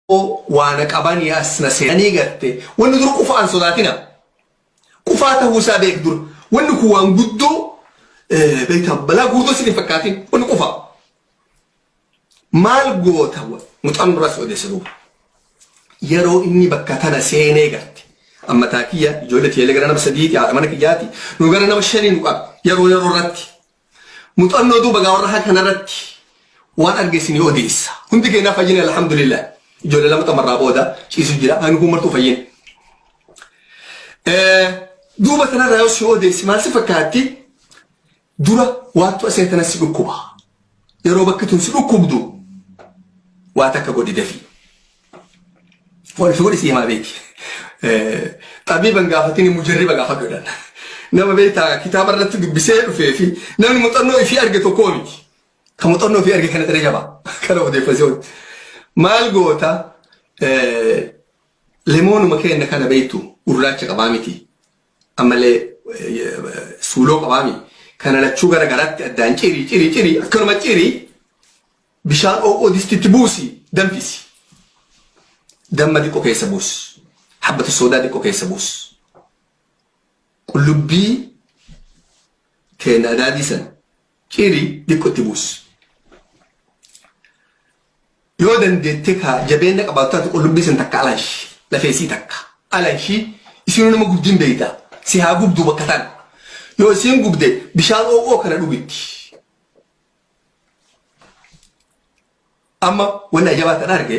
Waa na qabanii as na seenanii garte wanni dura qufaan sodaatina. Qufaa tahuu isaa beek dura. Wanni kun waan guddoo beektaa balaa guddoo sin hin fakkaatin wanni qufaa. Maal goota muxannoo irraa si odeessa duuba. Yeroo inni bakka tana seenee garte. Amma taa kiyya ijoollee tiyyalee gara nama sadiiti, haadha mana kiyyaati, nu gara nama shanii nu qaba yeroo yeroo irratti. Muxannoo duuba gaa warra kana irratti waan arge isinii odeessa. Hundi keenyaa fayyine, alhamdulillah. Ijoollee lama xamarraa booda ciisu jira. Ani kun martuu fayyine. Duuba tanarraa yoo si odeessi maal si fakkaatti? Dura waattu asee tana si dhukkuba. Yeroo bakki tun si dhukkubdu waa takka godhi dafii. Waan fi godhi si himaa beeki. Xabiiban gaafatini, mujarriba gaafadhu jedhan. Nama beektaa kitaaba irratti dubbisee dhufee fi namni muuxannoo ifii arge tokkoo miti. Kan muuxannoo ifii arge kana irra jabaa. Kana odeeffasee. Maal goota? Lemoonuma keenya kana beektu gurraacha qabaa miti. Ammallee suuloo qabaami. Kana lachuu gara garaatti addaan cirii cirii cirii, akkanuma cirii, bishaan oo'oo distitti buusi, danfisi. Damma xiqqoo keessa buus. Habbatu soodaa xiqqoo keessa buus. Qullubbii teenya adaadii sana cirii xiqqoo itti buus. Yoo dandeette, ka jabeenya qabaattu taate, qullubbii san takka alanshi. Lafeesii takka alanshi. Isin nama gubdiin beeyta. Si haa gubdu bakka tana. Yoo isiin gubde bishaan oo'oo kana dhugitti. Amma wanni ajabaa tan arge,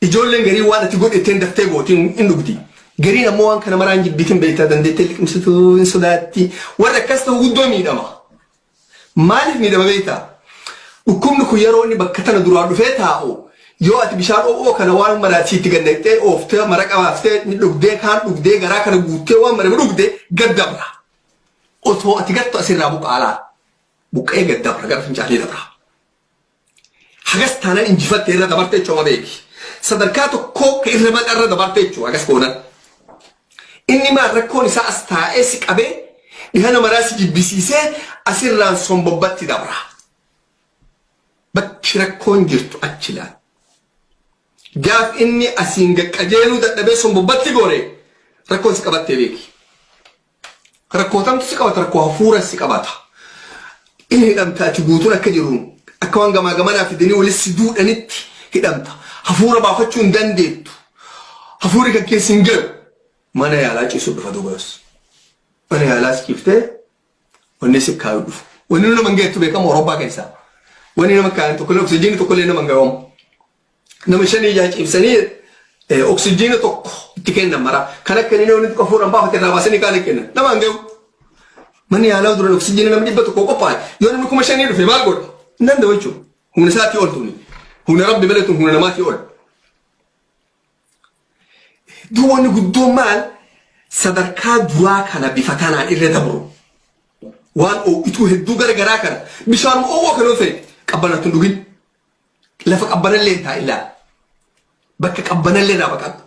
ijoolleen garii waan ati godhetteen daftee gootiin hin dhugdi. Gariin ammoo waan kana maraan jibbiitiin beektaa dandeettee liqimsituu hin sodaatti. Warri akkas ta'u guddoo miidhama. Maaliif miidhama beektaa? Dhukkubni kun yeroo inni bakka tana duraan dhufee taa'u, yoo ati bishaan oo'oo kana waan maraa siitti gannaqxee ooftee maraqa baaftee dhugdee, kaan dhugdee garaa kana guuttee waan mara dhugde, gad dabra. Otoo ati gattu asirraa buqqaalaa. Buqqee gad dabra, gara fincaanii dabra. Hagas taanaan injifattee irra dabarte jechuudha beeki. Sadarkaa tokkoo ka irra maqa irra dabarte jechuudha hagas goonan. Inni maal rakkoon isaa as taa'ee si qabee dhihana maraa si jibbisiisee asirraan sombobbatti dabra. Bakki rakkoon jirtu achi laal. Gaaf inni asiin gaqqajeeluu dadhabee sombobbatti gore rakkoon si qabattee beeki. Rakkootamtu si qabata, rakkoo hafuura si qabata. Inni hidhamta ati guutuun akka jiruun akka waan gamaa gamanaa fidanii walitti si duudhanitti hidhamta. Hafuura baafachuu hin dandeettu. Hafuurri kan keessa hin galu. Mana yaalaa ciisuu dhufa duuba yoos. Mana yaalaa si ciiftee wanni si kaayuu dhufu. Wanni nama hin geettu beekamu Awurooppaa keessaa. Wanni nama kaayan tokkollee, oksijiinii tokkollee nama hin gahu. Nama shanii ijaa ciibsanii oksijiina tokko itti kennan mara. Kan akka inni namni tokko hafuuraan baafate irraa baasanii kaan kennan. Nama hin gahu. Manni yaalaa duraan oksijiina nama 100 qophaa'e. Yoo namni 5,000 dhufe maal godha? Hin danda'u jechuudha. Humna isaatii ol tuni. Humna Rabbi malee tun humna namaatii ol. Duuba wanni guddoon maal? Sadarkaa duraa kana bifa tanaan irra dabru. Waan oo'ituu hedduu gara garaa kana, bishaan oo'oo kana yoo ta'e qabbanatti hin dhugin. Lafa qabbanallee hin taa'in laala. Bakka qabbanallee irraa baqadhu.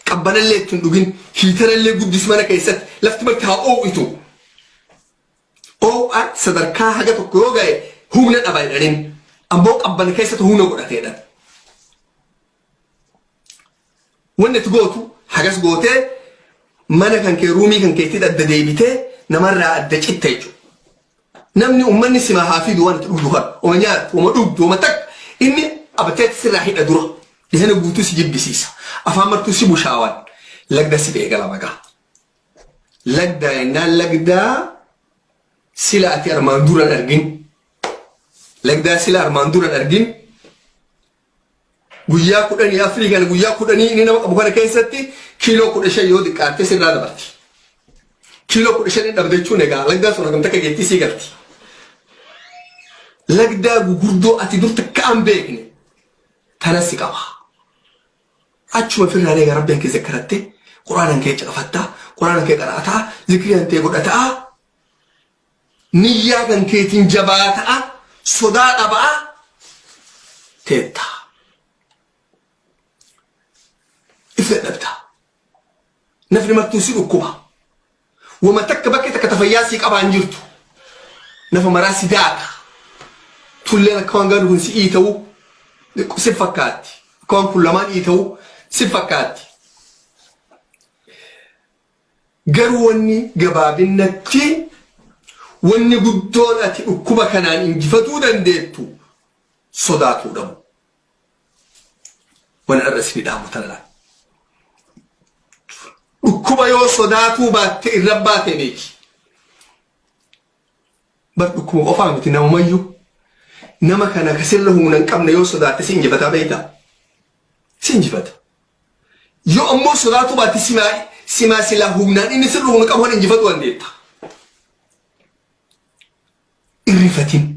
Qabbanallee itti hin dhugin. Hiitarallee guddis mana keessatti. Lafti marti haa oo'itu. Oo'aan sadarkaa haga tokko yoo ga'e humna dhaba jedhaniin. Ammoo qabbana keessatti humna godhate jedhan. Wanni ati gootu hagas gootee mana kan kee, ruumii kan keetti adda deebitee namarraa adda citta jechuudha. Namni uummanni simaa haa fidu waan itti dhugdu kana. Oma nyaattu, oma dhugdu, oma takka. Inni abateetti sirraa hidha dura. Dhihana guutuu si jibbisiisa. Afaan martuu si bushaawan. Lagda si eegala maqaa. Lagdaa jennaan lagdaa sila ati armaan duran argin. Lagdaa sila armaan duran argin. Guyyaa 14 kana, guyyaa 10 inni nama qabu kana keessatti kiiloo 15 yoo xiqqaatte sirraa dabarti. Kiiloo 15 hin dhabde jechuun egaa lagdaa sun hagam takka geettii sii galti. Lagdaa gugurdoo ati dur takka an beekne tana si qaba. Achuma firraan egaa Rabbiin kee zakkaratte, Quraanan kee caqafattaa, Quraanan kee qara'ataa, zikriyan tee godhataa, niyyaa kan keetiin jabaataa, sodaa dhabaa teetta. If dadhabta. Nafni martuu si dhukkuba. Wama takka bakki takka tafayyaa sii qabaa hin jirtu. Nafa maraa si daaka. Tulleen akka waan gaadu kun si iita'u si fakkaatti. Akka waan kun lamaan dhiita'u si fakkaatti. Garuu wanni gabaabinnatti wanni guddoon ati dhukkuba kanaan injifatuu dandeettu sodaatuu dhabu. Wani irra isin dhaamu tana laal. Dhukkuba yoo sodaatuu baatte irra baate beeki. Bar dhukkuba qofaa miti namumayyuu. Nama kana ka sirra humna hin qabne yoo sodaatte si injifataa beektaa? Si injifata. Yoo ammoo sodaatuu baatte simaa simaa silaa humnaan inni sirra humna qabu kan injifatuu dandeetta. Irrifatin.